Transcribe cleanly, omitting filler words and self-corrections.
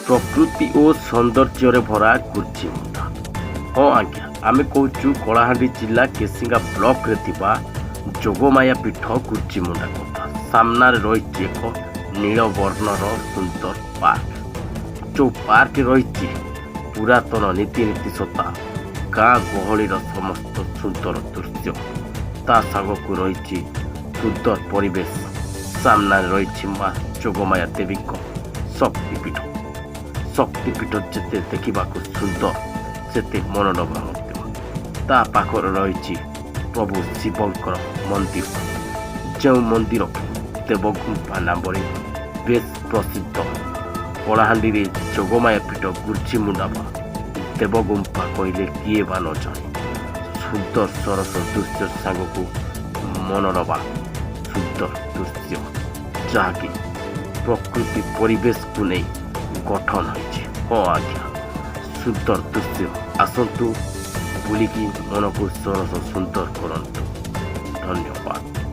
ପ୍ରକୃତି ଓ ସୌନ୍ଦର୍ଯ୍ୟରେ ଭରା ଗୁର୍ଜିମୁଣ୍ଡା। ହଁ ଆଜ୍ଞା, ଆମେ କହୁଛୁ କଳାହାଣ୍ଡି ଜିଲ୍ଲା କେସିଙ୍ଗା ବ୍ଲକରେ ଥିବା ଯୋଗମାୟା ପୀଠ ଗୁର୍ଜିମୁଣ୍ଡା କଥା। ସାମ୍ନାରେ ରହିଛି ଏକ ନୀଳ ବର୍ଣ୍ଣର ସୁନ୍ଦର ପାର୍କ। ଯେଉଁ ପାର୍କ ରହିଛି ପୁରାତନ ନୀତିନୀତି ସତ୍ତା, ଗାଁ ଗହଳିର ସମସ୍ତ ସୁନ୍ଦର ଦୃଶ୍ୟ, ତା ସାଙ୍ଗକୁ ରହିଛି ସୁନ୍ଦର ପରିବେଶ। ସାମ୍ନାରେ ରହିଛି ମା ଯୋଗମାୟା ଦେବୀଙ୍କ ଶକ୍ତିପୀଠ। ଶକ୍ତିପୀଠ ଯେତେ ଦେଖିବାକୁ ସୁନ୍ଦର, ସେତେ ମନୋରମ ମଧ୍ୟ। ତା ପାଖରେ ରହିଛି ପ୍ରଭୁ ଶିବଙ୍କର ମନ୍ଦିର, ଯେଉଁ ମନ୍ଦିର ଦେବଗୁମ୍ଫା ନାମରେ ବେଶ ପ୍ରସିଦ୍ଧ। କଳାହାଣ୍ଡିରେ ଯୋଗମାୟା ପୀଠ ଗୁର୍ଜିମୁଣ୍ଡା ବା ଦେବଗୁମ୍ଫା କହିଲେ କିଏ ବା ନ ଜାଣେ? ସୁନ୍ଦର ସରସ ଦୃଶ୍ୟ ସାଙ୍ଗକୁ ମନୋରମା ସୁନ୍ଦର ଦୃଶ୍ୟ, ଯାହାକି ପ୍ରକୃତି ପରିବେଶକୁ ନେଇ ଗଠନ ହୋଇଛି। ହଁ ଆଜ୍ଞା, ସୁନ୍ଦର ଦୃଶ୍ୟ। ଆସନ୍ତୁ, ବୁଲିକି ମନକୁ ସରସ ସୁନ୍ଦର କରନ୍ତୁ। ଧନ୍ୟବାଦ।